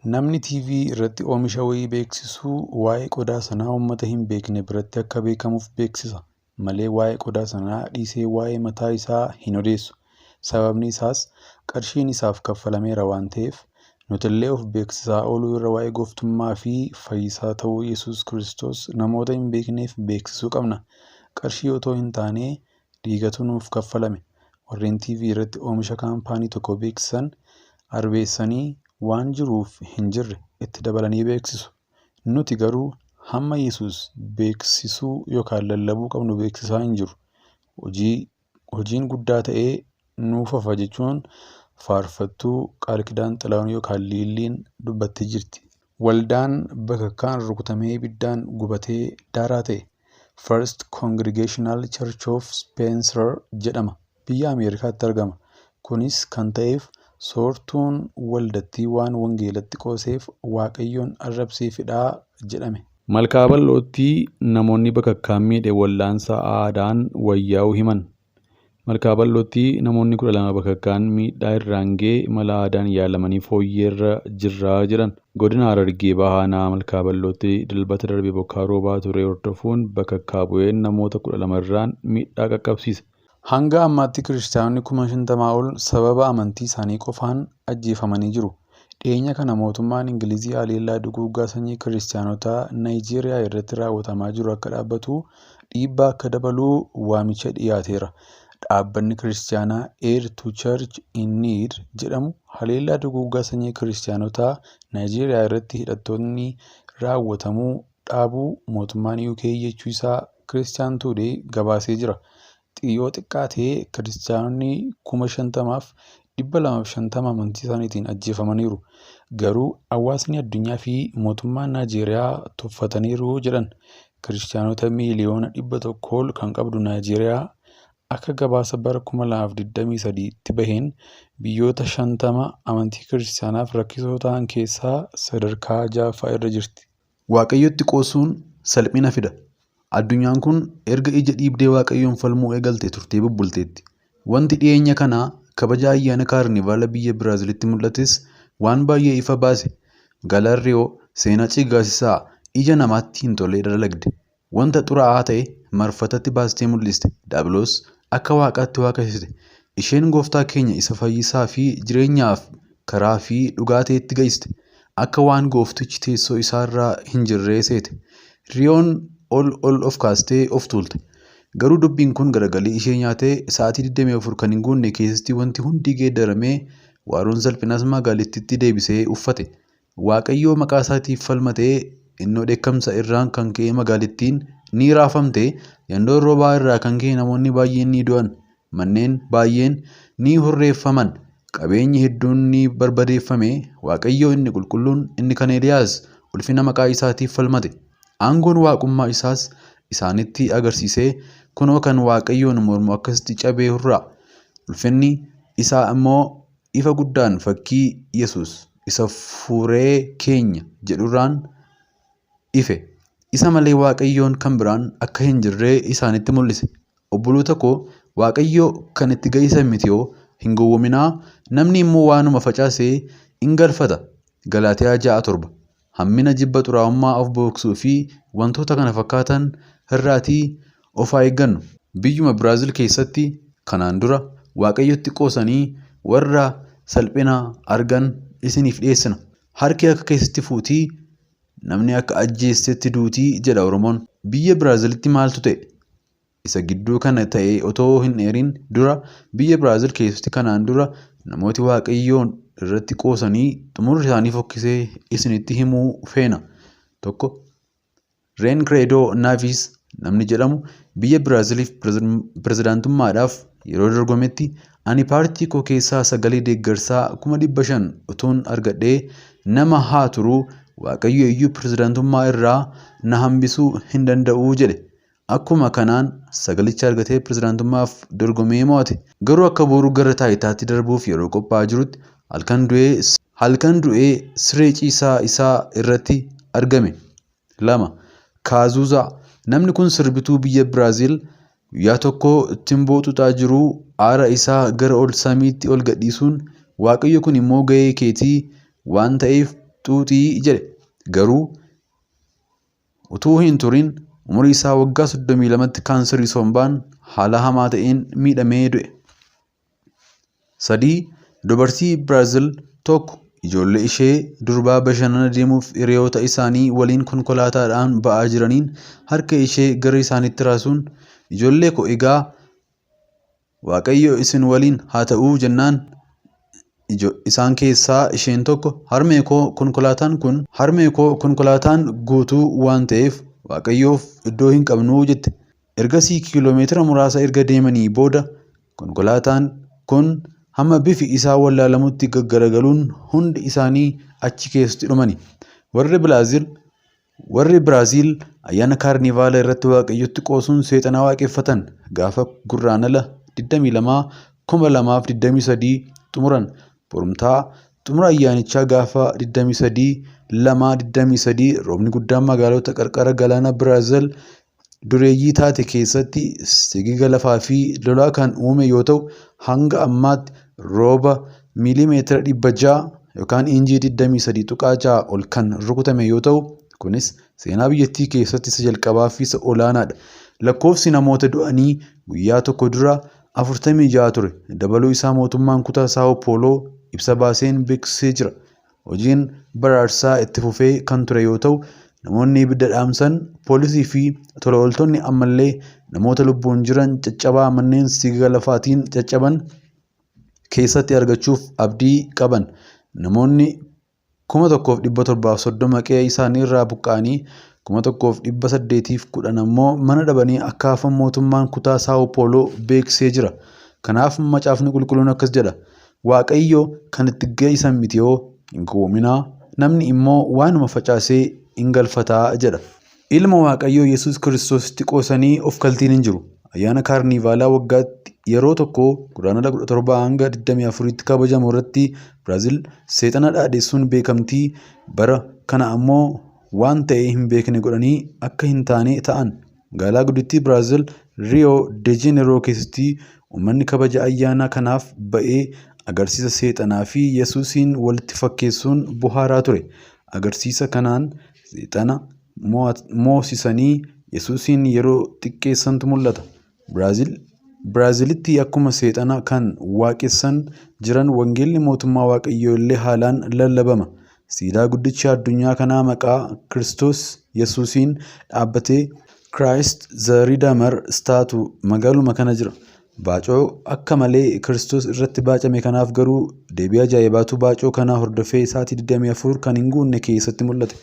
Namni TV irratti oomisha wayii beeksisu waa'ee qodaa sanaa uummata hin beekne biratti akka beekamuuf beeksisa malee waa'ee qodaa sanaa dhiisee waa'ee mataa isaa hin odeessu. Sababni isaas qarshiin isaaf kaffalameera waan ta'eef. Nutillee of beeksisaa ooluu irra waa'ee gooftummaa fi fayyisaa ta'uu Yesuus Kiristoos namoota hin beekneef beeksisuu qabna. Qarshii otoo hin taane dhiigatu nuuf kaffalame. Warreen TV irratti oomisha kaampaanii tokkoo beeksisan arbeessanii waan jiruuf hin jirre itti dabalanii beeksisu. Nuti garuu hamma Yesuus beeksisuu yookaan lallabuu qabnu beeksisaa hin jirru. Hojiin guddaa ta'ee nuuf hafa jechuun faarfattuu Qaalkidaan Xilahuun yookaan Liilliin dubbattee jirti. Waldaan bakakkaan rukutamee ibiddaan gubatee daaraa ta'e First Congregational Church of Spencer jedhama. Biyya Ameerikaatti argama. Kunis kan ta'eef soortuun waldattii waan wangeelatti qooseef Waaqayyoon arrabseefidha jedhame. Malkaa Bal'ootti namoonni bakakkaan miidhe wal'aansa aadaan wayyaa'uu himan. Malkaa Bal'ootti namoonni 12 bakakkaan miidhaa irraan ga'e mala aadaan yaalamanii fooyyeerra jirraa jedhan. Godina Harargee Bahaa Aanaa Malkaa Bal'ootti dilbata darbe bokkaa roobaa ture hordofuun bakakkaa bu'een namoota 12 irraan miidhaa qaqqabsiise. Hanga ammaatti kiristaanonni 50,000 ol sababa amantii isaanii qofaan ajjeefamanii jiru. Dhiyeenya kana mootummaan Ingilizii haleellaa duguuggaa sanyii kiristaanota Naayijeeriyaa irratti raawwatamaa jiru akka dhaabbatu dhiibbaa akka dabalu waamicha dhiyaateera. Dhaabbanni kiristaanaa Aid to Church in Need jedhamu haleellaa duguuggaa sanyii kiristaanota Naayijeeriyaa irratti hidhattoonni raawwatamuu dhaabuu mootummaan UK iyyachuu isaa Christian Today gabaasee jira. Yoo xiqqaate kiristaanonni 50,250 amantii isaaniitiin ajjeefamaniiru. Garuu hawaasni addunyaa fi mootummaan Naayijeeriyaa tuffataniiru jedhan. Kiristaanota miiliyoona 100 ol kan qabdu Naayijeeriyaa akka gabaasa bara 2023tti baheen biyyoota 50 amantii kiristaanaaf rakkisoo ta'an keessaa sadarkaa ja'affaa irra jirti. Waaqayyotti qoosuun salphina fida. Addunyaan kun erga ija dhiibdee Waaqayyoon falmuu eegalte turtee bubbulteetti. Wanti dhiyeenya kana kabaja ayyaana kaarnivaala biyya Biraazilitti mul'ates waan baay'ee ifa baase. Magaalaan Riyoo seenaa ciiggaasisaa ija namaatti hin tolle dalagde. Wanta xuraa'aa ta'e marfatatti baastee mul'iste. Daabiloos akka waaqaatti waaqessite. Isheen gooftaa keenya isa fayyisaa fi jireenyaaf karaa fi dhugaa ta'etti ga'iste. Akka waan gooftichi teessoo isaarraa hin jirree seete. Riyoon ol ol of kaastee of tuulte. Garuu dubbiin kun garagalee ishee nyaatee sa'aatii 24 kan hin guunne keessatti wanti hundi geeddaramee waaroon salphinaas magaalittiitti deebisee uffate. Waaqayyoo maqaa isaatiif falmatee innoo dheekkamsa irraan kan ka'e magaalittiin ni raafamte. Yandoon roobaa irraa kan ka'e namoonni baay'een ni du'an. Manneen baay'een ni hurreeffaman. Qabeenyi hedduun ni barbadeeffame. Waaqayyoo inni qulqulluun inni kan Eeliyaas ulfina maqaa isaatiif falmate. Aangoon waaqummaa isaas isaanitti agarsiisee kunoo kan Waaqayyoon mormu akkasitti cabee hurraa. Ulfinni isaa immoo ifa guddaan fakkii Yesuus isa furee keenya jedhurraan ife. Isa malee Waaqayyoon kan biraan akka hin jirree isaanitti mul'ise. Obboloota koo Waaqayyo kan itti ga'isan mitiyoo hin gowwominaa namni immoo waanuma facaase in galfata. Galaatiyaa 6:7. Hammina jibba xuraa'ummaa of booksuu fi wantoota kana fakkaatan irraatii of haa eeggannu. Biyyuma Biraazil keessatti kanaan dura Waaqayyotti qoosanii warra salphina argan isiniif dhiyeessina. Harki akka keessatti fuutii namni akka ajjeestetti duutii jedha Oromoon. Biyya Biraazilitti maaltu ta'e? Isa gidduu kana ta'e otoo hin eerin dura biyya Biraazil keessatti kanaan dura namooti Waaqayyoon irratti qoosanii xumurri isaanii fokkisee isinitti himuu feena. 1, Reenkireedoo Naavis namni jedhamu biyya Biraaziliif pirezidaantummaadhaaf yeroo dorgometti ani paartii koo keessaa sagalee deeggarsaa 500,000 utuun argadhee nama haa turuu Waaqayyo iyyuu pirezidaantummaa irraa na hambisuu hin danda'u jedhe. Akkuma kanaan sagalicha argatee pirezidaantummaaf dorgomee mo'ate. Garuu akka boru gara taayitaatti darbuuf yeroo qophaa'aa jirutti halkan du'ee siree ciisaa isaa irratti argame. 2, Kaazuuzaa. Namni kun sirbituu biyya Biraazil guyyaa tokko timboo xuuxaa jiruu aara isaa gara ol samiitti ol gadhiisuun Waaqayyo kun immoo ga'ee keetii waan ta'eef Xuuxii jedhe. Garuu utuu hin turin umurii isaa waggaa 32tti kaansarii sombaan haala hamaa ta'een miidhamee du'e. 3. Dubartii Biraazil tokko ijoollee ishee durbaa bashannana deemuuf hiriyoota isaanii waliin konkolaataadhaan ba'aa jiraniin harka ishee gara isaaniitti raasuun ijoollee koo egaa Waaqayyo isin waliin haa ta'uu jennaan isaan keessaa isheen tokko harmee koo konkolaataan kun harmee koo konkolaataan guutuu waan ta'eef Waaqayyoof iddoo hin qabnuu jette. Ergasii kiiloomeetira muraasa erga deemanii booda konkolaataan kun hamma bifi isaa wallaalamutti gaggaragaluun hundi isaanii achi keessatti dhumani. Warri Biraaziil ayyaana kaarnivaala irratti Waaqayyotti qoosuun seexana waaqeffatan gaafa Gurraandhala 22, 2023 xumuran. Borumtaa xumura ayyaanichaa gaafa 23 2 23 roobni guddaan magaalota qarqara galaana Biraazil dureeyyii taate keessatti sigiga lafaa fi lolaa kan uume yoo ta'u, hanga ammaatti rooba miilimeetira 600 yookaan injii 23.6 ol kan rukutame yoo ta'u, kunis seenaa biyyattii keessatti isa jalqabaa fi isa olaanaadha. Lakkoofsi namoota du'anii guyyaa tokko dura 46 ture. Dabaluu isaa mootummaan kutaa Saa'o Pooloo ibsa baaseen beeksisee jira. Hojiin baraarsaa itti fufee kan ture yoo ta'u, namoonni ibidda dhaamsan, poolisii fi tola ooltonni ammallee namoota lubbuun jiran caccabaa manneen sigiga lafaatiin caccaban keessatti argachuuf abdii qaban. Namoonni 1730 qe'ee isaanii irraa buqqa'anii 1810 ammoo mana dhabanii akka hafan mootummaan kutaa Saa'o Pooloo beeksisee jira. Kanaaf macaafni qulqulluun akkas jedha. Waaqayyo kan itti ga'isan miti'oo hin gowwoominaa, namni immoo waanuma facaasee in galfataa jedha. Ilma Waaqayyoo Yesuus Kiristoositti qoosanii of kaltiin hin jiru. Ayyaana kaarnivaalaa waggaatti yeroo tokko Guraandhala 17 hanga 24tti kabajamu irratti Biraazil seexana dhaadheessuun beekamtii bara kana ammoo waan ta'e hin beekne godhanii akka hin taane ta'an. Magaalaa guddittii Biraazil Riyoo de Jeneroo keessatti uummanni kabaja ayyaana kanaaf ba'ee agarsiisa seexanaa fi Yesuusiin walitti fakkeessuun bohaaraa ture. Agarsiisa kanaan seexana moosisanii Yesuusiin yeroo xiqqeessantu mul'ata. Biraazilitti akkuma seexana kan waaqessan jiran wangeelli mootummaa Waaqayyoo illee haalaan lallabama. Siidaa guddicha addunyaa kanaa maqaa Kiristoos Yesuusiin dhaabbatee Christ the Redeemer statue magaaluma kana jira. Baacoo akka malee Kiristoos irratti baacame kanaaf garuu deebii ajaa'ibaatu baacoo kana hordofee sa'aatii 24 kan hin guunne keessatti mul'ate.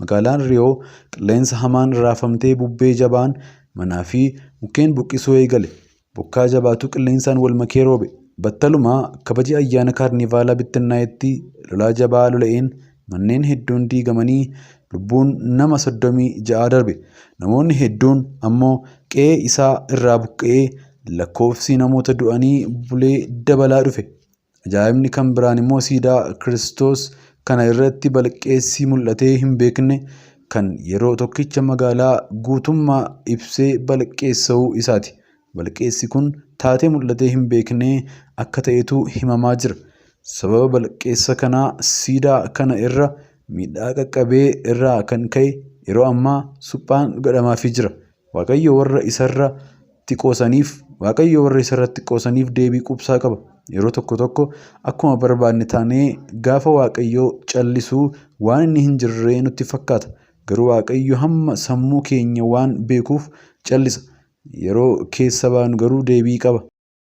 Magaalaan Riyoo qilleensa hamaan raafamtee bubbee jabaan manaa fi mukkeen buqqisuu eegale. Bokkaa jabaatu qilleensaan wal makee roobe. Battaluma kabaji ayyaana kaarnivaalaa bittinnaa'etti lolaa jabaa lola'een manneen hedduun diigamanii lubbuun nama 36 darbe. Namoonni hedduun ammoo qe'ee isaa irraa buqqa'ee lakkoofsi namoota du'anii bulee dabalaa dhufe. Ajaa'ibni kan biraan immoo siidaa Kiristoos kana irratti balaqqeessi mul'atee hin beekne kan yeroo tokkicha magaalaa guutummaa ibsee balaqqeessa'uu isaati. Balaqqeessi kun taatee mul'atee hin beekne akka ta'etu himamaa jira. Sababa balaqqeessa kanaa siidaa kana irra miidhaa qaqqabee irraa kan ka'e yeroo ammaa suphaan godhamaafii jira. Waaqayyo warra isarratti qoosaniif Waaqayyo warra isarratti qoosaniif deebii quubsaa qaba. Yeroo tokko tokko akkuma barbaanne taanee gaafa Waaqayyo callisuu waan inni hin jirree nutti fakkaata. Garuu Waaqayyo hamma sammuu keenya waan beekuuf callisa. Yeroo keessa baanu garuu deebii qaba.